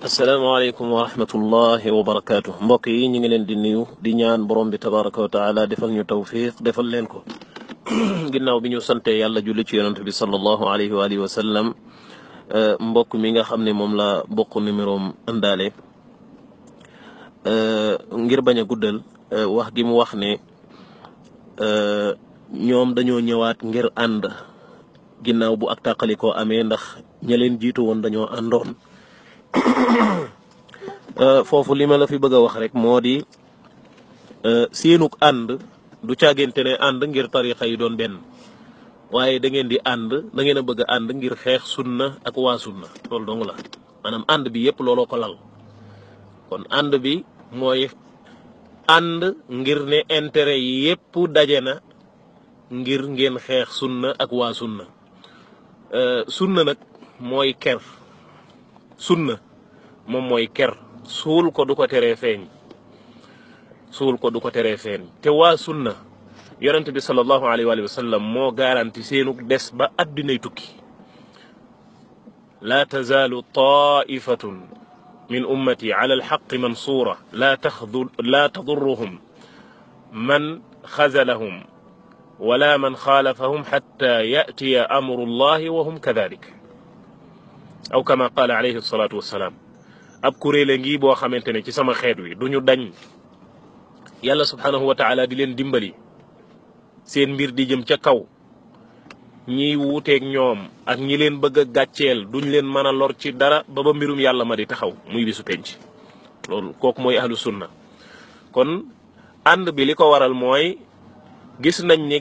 asalaamaaleykum wa rahmatullahi wa barakaatu mbokk yi ñu ngi leen di nuyu di ñaan borom bi tabaraka wa taala defal ñu tawfiq defal leen ko ginnaaw bi ñu sante yàlla julli ci yonent bi sallallahu alayhi wa alihi wa sallam mbokk mi nga xam ne moom la bokk numérom àndaale ngir bañ a guddal wax gi mu wax ne ñoom dañoo ñëwaat ngir ànd ginnaaw bu ak tàqalikoo amee ndax ña leen jiitu woon dañoo àndoon foofu li ma la fi bëgg a wax rek moo di seenuk ànd du caagante ne ànd ngir tarixa yi doon benn waaye da ngeen di ànd da ngeen a bëgg a ànd ngir xeex sunna ak waa sunna loolu dong la maanaam ànd bi yëpp looloo ko lal kon ànd bi mooy ànd ngir ne intérêt yi yëpp daje na ngir ngeen xeex sunna ak waa sunna sunna nag mooy ker sunna moom mooy ker suul ko du ko teree feeñ te waa sunna yonent bi sallallahu alayhi wa sallam moo garanti seenuk des ba addinay tukki laa tazaalu taifatun min ummati ala alxaqi mansuura laa tadurruhum man xazalahum wala man xaalafahum xatta yatiya amru llahi wa hum kadalik aw kama qaala alayhi salaatu wassalaam ab kuréele ngi boo xamante ne ci sama xeet wi duñu dañ yàlla subhanahu wa taala di leen dimbali seen mbir di jëm ca kaw ñiy wuuteeg ñoom ak ñi leen bëgg a gàcceel duñ leen mën a lor ci dara ba mbirum yàlla ma di taxaw muy bisu penc loolu kooku mooy ahlu sunna kon ànd bi li ko waral mooy gis nañ ni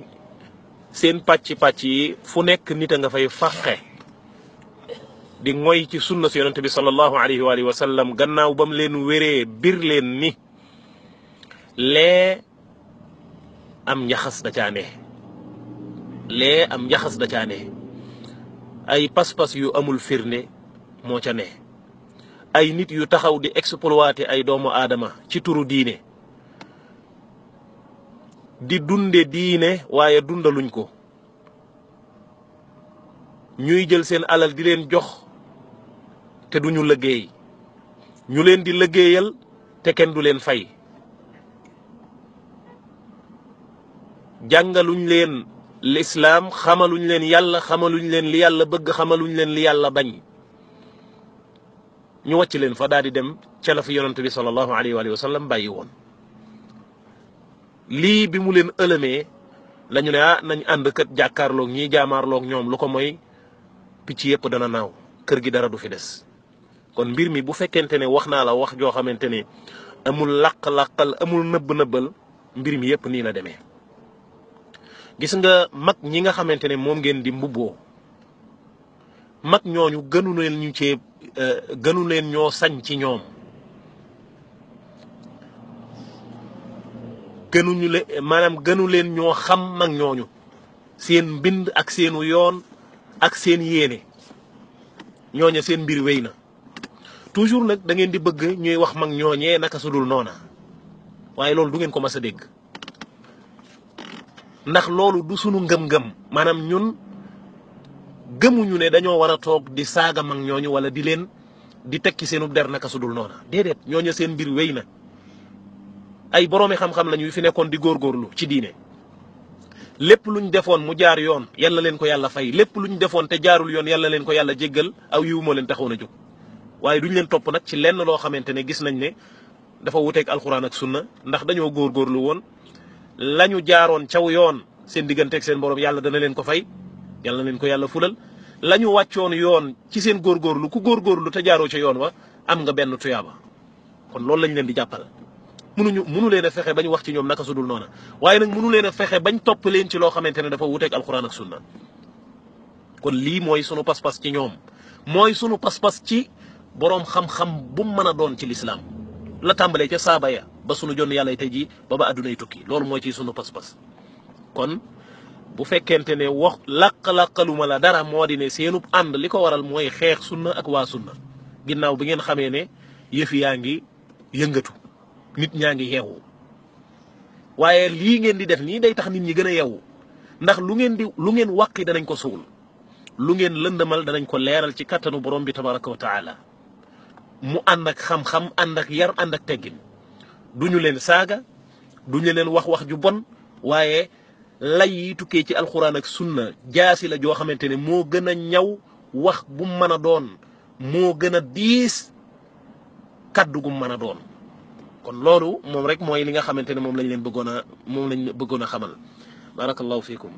seen pàcc yi fu nekk nit a nga fay faqe di ngoy ci sunna si yonente bi sallallahu alayhi wa alihi wa sallam gannaaw bam leen wéree bir leen ni lee am njaxas da caa ne ay pas-pas yu amul firnde moo ca ne ay nit yu taxaw di exploiter ay doomu aadama ci turu diine di dunde diine waaye dundaluñ ko ñuy jël seen alal di leen jox te duñu liggéey ñu leen di liggéeyal te kenn du leen fay jàngaluñ leen lislaam xamaluñ leen yàlla xamaluñ leen li yàlla bëgg xamaluñ leen li yàlla bañ ñu wàcc leen fa daal di dem ca la fi yonent bi sallallahu alayhi wa sallam bàyyi woon lii bi mu leen ëlëmee lañu ne nañ ànd kat jàkkaarloog ñii jaamaarloog ñoom lu ko mooy picc yëpp dana naaw kër gi dara du fi des kon mbir mi bu fekkente ne wax naa la wax joo xamante ne amul laq-laqal amul nëbb-nëbbal mbir mi yëpp nii la demee gis nga mag ñi nga xamante ne moom ngeen di mbubboo mag ñooñu gënu leen ñoo sañ ci ñoom gënu leen ñoo xam mag ñooñu seen mbind ak seenu yoon ak seen yéene ñooña seen mbir wéy na toujours nag da ngeen di bëgg ñuy wax mag ñooñee naka sudul noona waaye loolu du ngeen ko mas a dégg ndax loolu du sunu ngëm-ngëm maanaam ñun gëmuñu ne dañoo war a toog di saaga mag ñooñu wala di leen di tekki seenu der naka sudul noona déedéet ñooña seen mbir wéy na ay boroomi xam-xam lañu fi nekkoon di góorgóorlu ci diine lépp luñ defoon mu jaar yoon yàlla leen ko yàlla fay lépp luñ defoon te jaarul yoon yàlla leen ko yàlla jéggal aw yiw moo leen taxoon a jóg waaye duñ leen topp nag ci lenn loo xamante ne gis nañ ne dafa wuteeg alxuraan ak sunna ndax dañoo góorgóorlu woon lañu jaaroon caw yoon seen digganteeg seen borom yàlla dana leen ko fay yàlla leen ko yàlla fulal lañu wàccoon yoon ci seen góorgóorlu ku góorgóorlu te jaaroo ca yoon wa am nga benn tuyaaba kon loolu lañ leen di jàppal mënu leen a fexe bañ wax ci ñoom naka sudul noona waaye nag mënu leen a fexe bañ topp leen ci loo xamante ne dafa wuteeg alxuraan ak sunna kon lii mooy sunu pas-pas ci ñoom mooy sunu pas-pas ci boroom xam-xam bu mu mën a doon ci lislaam la tàmbalee ca saaba ya ba sunu jonn yàlla tey jii ba addunay tukki loolu mooy ci sunu pas-pas kon bu fekkente ne wax laq-laqaluma la dara moo di ne seenub ànd li ko waral mooy xeex sunna ak waa sunna ginnaaw bi ngeen xamee ne yëf yaa ngi yëngatu nit ñaa ngi yeewu waaye lii ngeen di def nii day tax nit ñi gën a yeewu ndax lu ngeen wàqi danañ ko suul lu ngeen lëndëmal danañ ko leeral ci kattanu borom bi tabaraka wa taala mu ànd ak xam-xam ànd ak yar ànd ak teggin duñu leen saaga duñu leen wax ju bon waaye lay yi tukkee ci alxuraan ak sunna jaasi la joo xamante ne moo gën a ñaw wax bu mën a doon moo gën a diis kaddu gu mën a doon kon loolu moom rek mooy li nga xamante ne moom lañ bëggoon a xamal barakallahu fiikum